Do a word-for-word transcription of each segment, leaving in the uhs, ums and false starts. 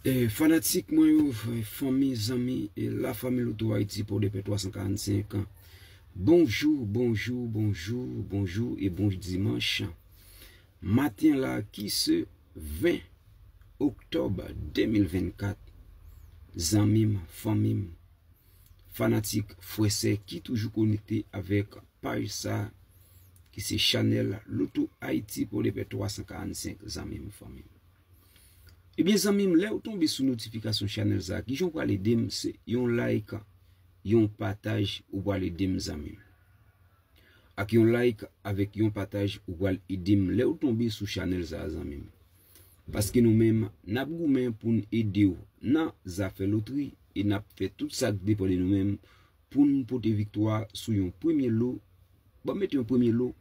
E fanatik mwen yo, fanmi, zanmi, e la famille Loto Haïti Port de Paix twa san karannsenk. Bonjou, bonjou, bonjou, bonjou e bon dimanch. Maten la ki se ven oktòb de mil vennkat, zanmi m, fanmi m, fanatik, frè, sè ki toujou konekte avèk paj sa ki se chanèl Loto Haïti Port de Paix twa san karannsenk, zanmi m, fanmi m. Ebyen, zanmi m, lè w tonbe sou notifikasyon chanèl sa, kijan w pral ede m? Se yon like, yon pataj, ou pral ede m, zanmi m. Ak yon like, avèk yon pataj, ou pral ede m lè w tonbe sou chanèl sa, zanmi m. Paske nou menm, n ap goumen pou n ede w nan zafè lotri e n ap fè tout sa k depann de nou menm pou n pote viktwa sou yon premye lo. Bon, mete yon premye lo,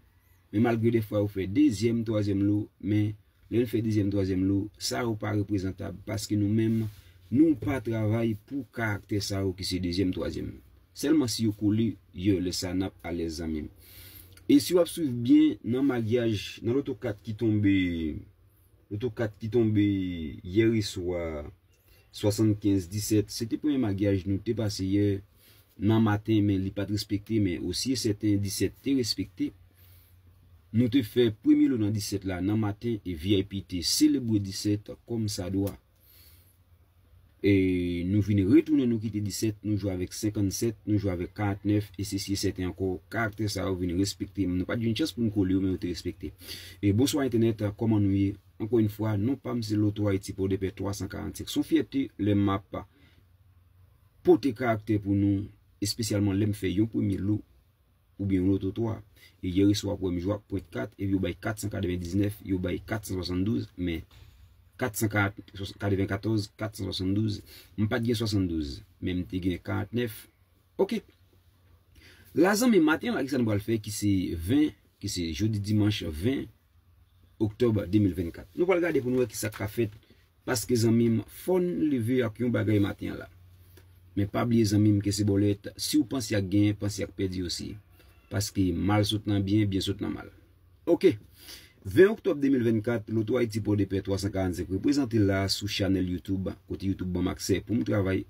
men malgre defwa yo fè dezyèm, twazyèm lo, men lè n fè dezyèm, twazyèm lo, sa yo pa reprezantab, paske nou menm, nou pa travay pou karaktè sa yo ki se dezyèm, twazyèm. Sèlman si yo kole, yo, lè sa n ap alèz, zanmi m. E si w ap swiv byen nan maryaj, nan loto kat ki tonbe, loto kat ki tonbe yè swa, swasannkenz disèt, se te premye maryaj nou te pase yè nan maten, men li pa t respekte, men osi e sèten disèt te respekte. Nou te fè premye lo nan disèt la nan maten e V I P te selebre disèt kòm sa dwa. E nou vin retounen, nou kite disèt, nou jwe avèk senkannsèt, nou jwe avèk karantnèf, e se si e sèten ankò, karaktè sa yo vin respekte. Nou pa t jwenn chans pou n kole yo, men yo te respekte. E bonswa entènèt, kòman nou ye? Ankò yon fwa, non pa m se Loto Haïti Port de Paix twa san karannsenk. Se yon fyète lè m ap pote karaktè pou nou, espesyalman lè m fè yon premye lo oubyen yon loto twa. E yè swa pou m jwe ak pwent kat, epi yo bay kat san katrevendiznèf, yo bay kat san swasanndouz, men kat san katrevenkatòz, kat san swasanndouz, m pa t gen swasanndouz, men m te gen karantnèf. Oke. La, zanmi, maten la, kisa nou pral fè, ki se ven, ki se jodi dimanch ven oktòb de mil vennkat. Nou pral gade pou nou wè kisa k ka fèt, paske, zanmi m, fò n leve ak yon bagay maten an la. Men pa bliye, zanmi m, ke se bòlèt, si w panse ak genyen, panse ak pèdi osi. Paske mal sot nan byen, byen sot nan mal. Oke. Ven oktòb de mil vennkat, Loto Haïti Port de Paix twa san karannsenk reprezante la sou chanèl YouTube, kote YouTube ban m aksè pou m travay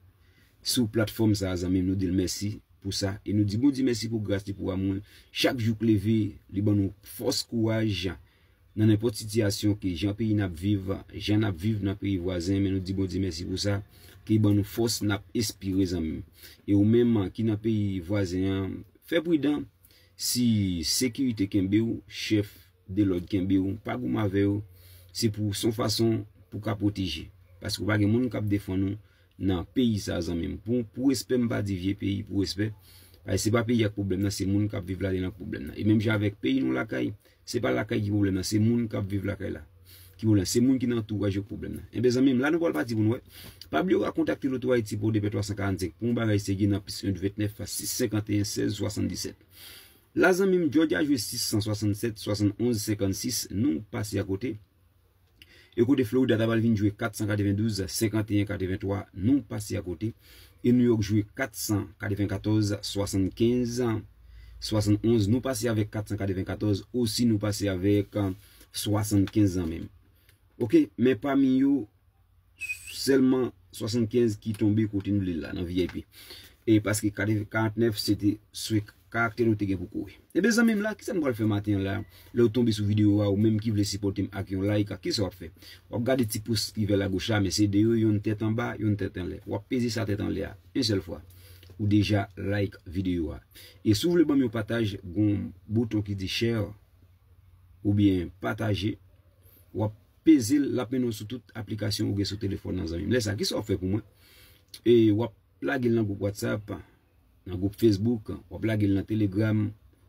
sou platfòm sa a, zanmi m, nou di l mèsi pou sa. E nou di Bondye mèsi pou gras li, pou amou l. Chak jou k leve, li ban nou fòs, kouraj nan nenpòt sitiyasyon ke jan peyi n ap viv, jan n ap viv nan peyi vwazen, men nou di Bondye mèsi pou sa, ke li ban nou fòs, n ap espire, zanmi m. E ou menm ki nan peyi vwazen an, fè pridan, si sekirite kenbe w, chèf de lòd kenbe w, pa goumen avè yo, se pou, se yon fason pou ka pwoteje. Paske w pa gen moun k ap defann ou nan peyi sa, zanmi m. Pou, pou respè, m pa di vye peyi, pou respè. Paske se pa peyi a k pwoblèm nan, se moun k ap viv ladan l k pwoblèm nan. E menm jan avèk peyi nou lakay, se pa lakay ki pwoblèm nan, se moun k ap viv lakay la ki pwoblèm, se moun ki nan antouraj yo k pwoblèm nan. Enben, zanmi m, la nou pral pati pou nou wè. Pa bliye w ka kontakte Loto Haïti Port de Paix twa san karannsenk pou yon bagay serye nan plis en vennèf sis senkanteyen sèz swasanndisèt. La, zanmi m, Georgia jwe sis san swasannsèt, swasannonz, senkannsis, nou pase akote. E kote Florida ta pral vin jwe kat san katrevendouz, senkanteyen, katreventwa, nou pase akote. E New York jwe kat san katrevenkatòz, swasannkenz, swasannonz, nou pase avèk kat san katrevenkatòz, osi nou pase avèk swasannkenz, zanmi m. Oke, men pami yo, sèlman swasannkenz ki tonbe kote n vle l la, nan V I P. E paske karannèf se te sou karaktè nou te gen pou kouri. Enben, zanmi m, la, kisa n pral fè maten an la? Lè w tonbe sou videyo a, ou menm ki vle sipòte m ak yon like, kisa w ap fè? W ap gade ti pous ki vè lagoch la, men se de yo, yonn tèt anba, yonn tèt anlè. W ap peze sa tèt anlè a, yon sèl fwa. Ou deja like videyo a. E si w vle ban m yon pataj, gon bouton ki di share, oubyen pataje, w ap peze l, l ap mennen w sou tout aplikasyon ou gen sou telefòn nan, zanmi m. Lè sa, kisa w ap fè pou mwen? E w ap lage l nan gwoup WhatsApp, nan gwoup Facebook, w ap lage l nan Telegram,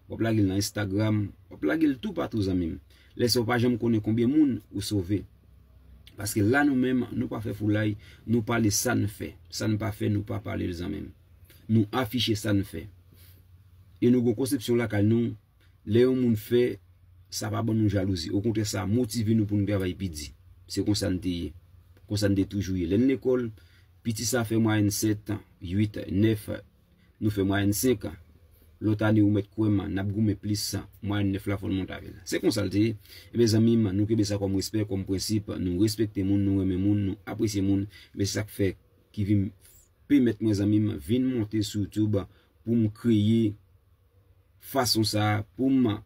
w ap lage l nan Instagram, w ap lage l toupatou, zanmi m. Lè sa, w pa janm konnen konbyen moun ou sove. Paske la, nou menm, nou pa fè foulay, nou pale sa n fè. Sa n pa fè, nou pa pale l, zanmi m. Nou afiche sa n fè. E nou gen yon konsepsyon lakay nou, lè yon moun fè, sa pa ban nou jalouzi. Okontrè, sa motive nou pou nou travay pi di. Se konsa n te ye. Konsa n te toujou ye. Lè n lekòl, piti sa fè mwayèn sèt, uit, nèf, nou fè mwayèn senk. Lòt ane ou mèt kwè m, n ap goumen plis. Mwayèn nèf la fò n monte avè l. Se konsa l te ye. Ebyen zanmi m, nou kenbe sa kòm respè, kòm prensip. Nou respekte moun, nou renmen moun, nou apresye moun. Ebyen se sa k fè ki vin pèmèt mwen zanmi m vin monte sou YouTube pou m kreye fason sa a pou m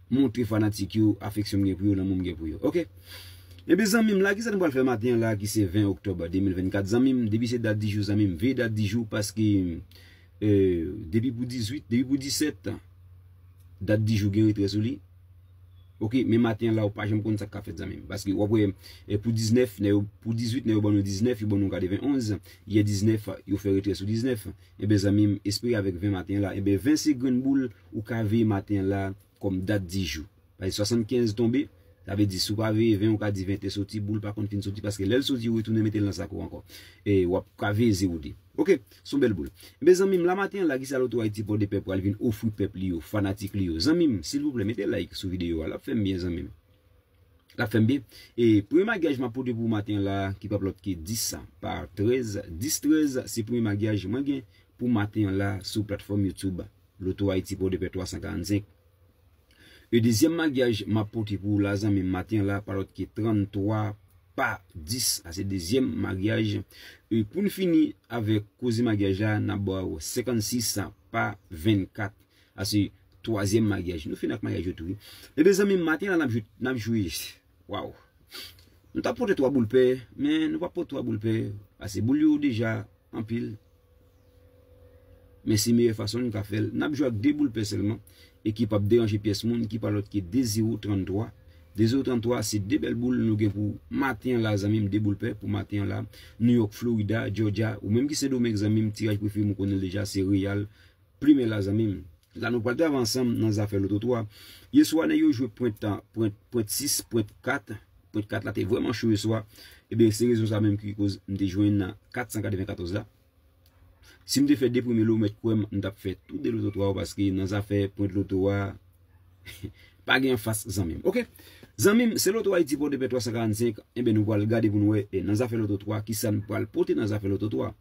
montre fanatik yo afeksyon m gen pou yo, lanmou m gen pou yo. Oke. Ebyen zanmi m, la ki sa nou pral fè maten an la ki se ven oktòb de mil vennkat zanmi m, depi se dat di jou zanmi m, veye dat di jou paske euh, depi pou dizuit, depi pou disèt, dat di jou gen retrè sou li. Oke, men maten an la ou pa janm konn sa k ka fèt zanmi m. Paske w ap wè eh, pou diznèf, nèg yo, pou dizuit, nèg yo ban nou diznèf, yo ban nou katrevennonz. Yè diznèf, yo fè retrè sou diznèf. Ebyen zanmi m, espere avèk ven maten an la. Ebyen ven se grenn boul ou ka veye maten an la kòm dat di jou. Paske swasannkenz tonbe, sa vle di si w pa veye ven, ou ka di ven te soti, boul pa konn fin soti, paske lè l soti, ou retounen mete l nan sak ou ankò. E w ap ka veye zewo de. Oke, se yon bèl boul. Ebyen zanmi m, la maten an la, ki sa Loto Ayiti Pòdepè pral vin ofri pèp li yo, fanatik li yo? Zanmi m, silvouplè, mete like sou videyo a, l ap fè m byen zanmi m. L ap fè m byen. E premye maryaj m ap pote pou ou maten an la, ki p ap lòt ke dis pa trèz, dis trèz, se premye maryaj mwen gen pou maten an la sou platfòm YouTube Loto Ayiti Pòdepè twa san karannsenk. E dezyèm maryaj m ap pote pou ou la zanmi m maten an la pa lòt ke tranntwa pa dis. Sa se dezyèm maryaj. E pou n fini avèk koze maryaj la, n ap ba w senkannsis pa vennkat. Sa se twazyèm maryaj. Nou fini ak maryaj yo tou wi. Ebyen zanmi m, maten an la n ap jwe, n ap jwe. Waw. Nou t ap pote twa boul pè, men nou p ap pote twa boul pè. Paske boul yo deja anpil. Men se meyè fason n ka fè l. N ap jwe ak de boul pè sèlman e ki p ap deranje pyès moun, ki pa lòt ke de zewo tranntwa. De zewo tranntwa se de bèl boul nou gen pou maten an la zanmi m, de boul pè pou maten an la. New York, Florida, Georgia, ou menm ki Sendomeng zanmi m, tiraj prefere m ou konnen l deja, se Real. Plimen la zanmi m. La nou pral travay ansanm nan zafè Loto twa. Yèswa nèg yo jwe pwent, pwent, pwent sis, pwent kat. Pwent kat la te vrèman cho yèswa. Ebyen se rezon sa menm ki koz m te jwenn kat san katrevenkatòz la. Si m te fè de premye lo, ou mèt kwè m, m t ap fè tou de Loto twa yo paske nan zafè pwent Loto a, pa gen anfas zanmi m. Oke? Zanmi m, se Loto Ayiti Pòdepè twa san karannsenk. Ebyen nou pral gade pou n wè eh, nan zafè Loto twa, kisa n pral pote nan zafè Loto twa.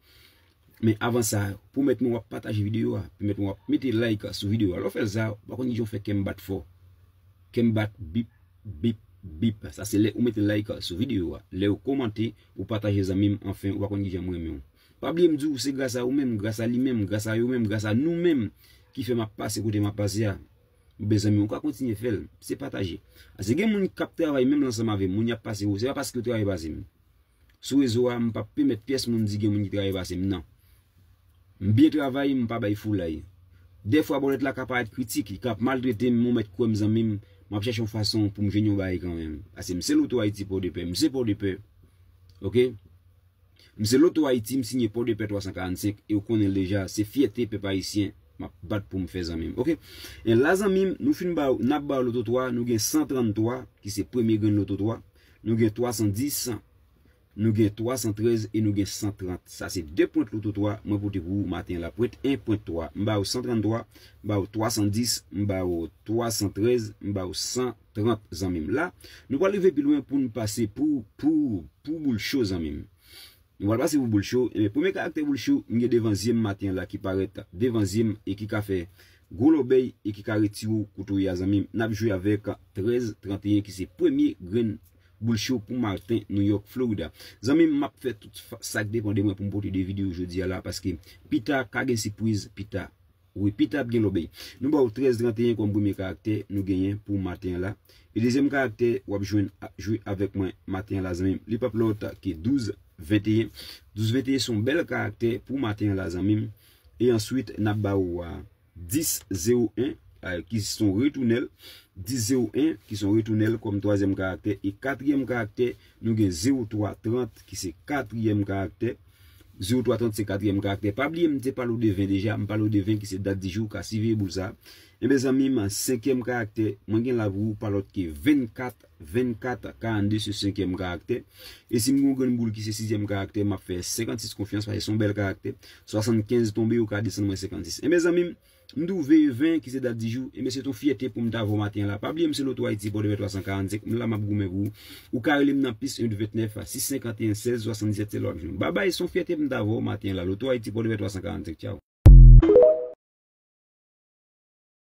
Men avan sa, pwomèt mwen w ap pataje videyo a, pwomèt mwen w ap mete like sou videyo a. Lè w fè l sa, w pa konn kijan w fè kè m bat fò. Kè m bat bip, bip, bip. Sa se lè ou mete like sou videyo a. Lè ou kòmante, ou pataje zanmi m, anfen, ou pa konn kijan m renmen w. Pa bliye m di w, se gras a ou menm, gras a li menm, gras a yo menm, gras a nou menm ki fè m ap pase kote m ap pase a. Ebyen zanmi m, ou ka kontinye fè l, se pataje. Paske gen moun k ap travay menm ansanm avè m, moun y ap pase yo, se pa paske yo travay pase m. Sou rezo a, m p ap pèmèt pyès moun di gen moun ki travay pase m, non. M byen travay, m pa bay foulay. Dèfwa bòlèt la ka parèt kritik, li ka ap maltrete m, men ou mèt kwè m zanmi m, m ap chèche yon fason pou m jwenn yon bagay kanmenm. Paske m se Loto Ayiti Pòdepè, m se Pòdepè. Oke? M se Loto Ayiti, m sinye Pòdepè twa san karannsenk, e ou konnen l deja, se fyète pèp ayisyen m ap bat pou m fè zanmi m. Oke? E la zanmi m, nou fin ba, n ap ba w Loto twa, nou gen san tranntwa, ki se premye grenn Loto twa, nou gen twa san dis, nou gen twa san trèz e nou gen san trant. Sa se de pwent Loto twa mwen pote pou ou maten an la. Pwent en, pwent twa. M ba ou san tranntwa, m ba ou twa san dis, m ba ou twa san trèz, m ba ou san trant zanmi m. La, nou pral rive pi lwen pou n pase pou, pou, pou boul cho zanmi m. Nou pral pase pou boul cho. Ebyen, premye karaktè boul cho, m gen devan zye m maten an la ki parèt devan zye m e ki ka fè gwo lòbèy e ki ka retire w kote w ye a zanmi m. N ap jwe avèk trèz tranteyen ki se premye grenn boul cho pou maten New York, Florida. Zanmi m, m ap fè tout fa- sa k depann de mwen pou m pote de videyo jodi a la, paske pita ka gen sipriz, pita. Wi, pita ap gen lòbèy. Nou ba w trèz tranteyen kòm premye karaktè nou genyen pou maten an la. E dezyèm karaktè w ap jwenn a- jwe avèk mwen maten an la, zanmi m. Li p ap lòt ke douz venteyen. Douz venteyen se yon bèl karaktè pou maten an la, zanmi m. E answit, n ap ba w a dis zewo en, eh, ki se yon retounèl, dis zewo en, ki se yon retounèl kòm twazyèm karaktè, e katriyèm karaktè, nou gen zewo twa trant, ki se katriyèm karaktè. Zewo twa trant se katriyèm karaktè. Pa bliye, m te pale w de ven deja, m pale w de ven ki se dat di jou, ka siveye boul sa. Ebyen, zanmi m, senkyèm karaktè, mwen gen la pou ou, pa lòt ke vennkat, vennkat, karannde se senkyèm karaktè. E si m gen yon grenn boul ki se sizyèm karaktè, m ap fè senkannsis konfyans, paske se yon bèl karaktè. Swasannkenz tonbe, ou ka desann mwen senkannsis. Ebyen, zanmi m, m di w veye ven ki se dat di jou, ebyen, se t on fyète pou m ta vè w maten an la. Pa bliye, m se Loto Ayiti, Pòdepè twa san karannsenk, m la, m ap goumen pou ou. Ou ka rele m nan plis en vennèf, sis senkanteyen sèz swasanndisèt, se la w ap jwenn m. Babay, se yon fyète pou m ta vè w maten an la. Loto Ayiti, Pòdepè twa san karannsenk, tchaw.